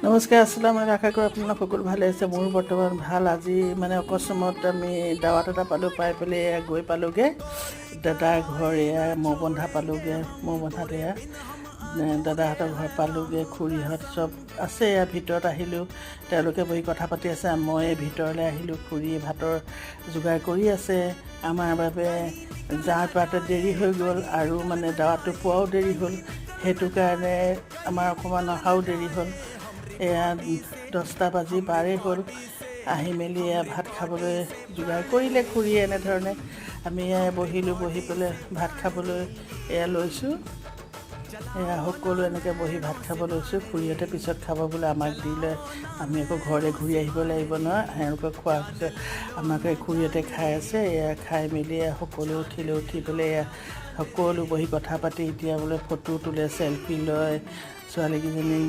নমস্কাৰ, আসসালাম। আশা কৰোঁ আপোনালোক সকলো ভালে আছে। মোৰো বৰ্তমান ভাল। আজি মানে অকস্মাত আমি দাৱাত এটা পালোঁ, পাই পেলাই এয়া গৈ পালোঁগৈ দাদাৰ ঘৰ। এয়া মৌবন্ধা পালোঁগৈ। মৌবন্ধাত এয়া দাদাহঁতৰ ঘৰ পালোঁগৈ। খুৰীহঁত চব আছে। এয়া ভিতৰত আহিলোঁ, তেওঁলোকে বহি কথা পাতি আছে। মই ভিতৰলৈ আহিলোঁ। খুৰীয়ে ভাতৰ যোগাৰ কৰি আছে আমাৰ বাবে। যাৰ পাতে দেৰি হৈ গ'ল আৰু মানে দাৱাতটো পোৱাও দেৰি হ'ল, সেইটো কাৰণে আমাৰ অকণমান অহাও দেৰি হ'ল। এয়া 10টা বাজি পাৰেই হ'ল। আহি মেলি এয়া ভাত খাবলৈ যোগাৰ কৰিলে খুৰীয়ে। এনেধৰণে আমি এয়া বহিলোঁ, বহি পেলাই ভাত খাবলৈ এয়া লৈছোঁ। এয়া সকলো এনেকৈ বহি ভাত খাব লৈছোঁ। খুৰীহঁতে পিছত খাব বোলে, আমাক দিলে। আমি আকৌ ঘৰলৈ ঘূৰি আহিব লাগিব নহয়। তেওঁলোকে খোৱাৰ পিছত আমাক এই খুৰীহঁতে খাই আছে। এয়া খাই মেলি এয়া সকলো উঠিলে। উঠি পেলাই এয়া সকলো বহি কথা পাতি এতিয়া বোলে ফটো তোলে, চেলফি লয় ছোৱালীকেইজনী।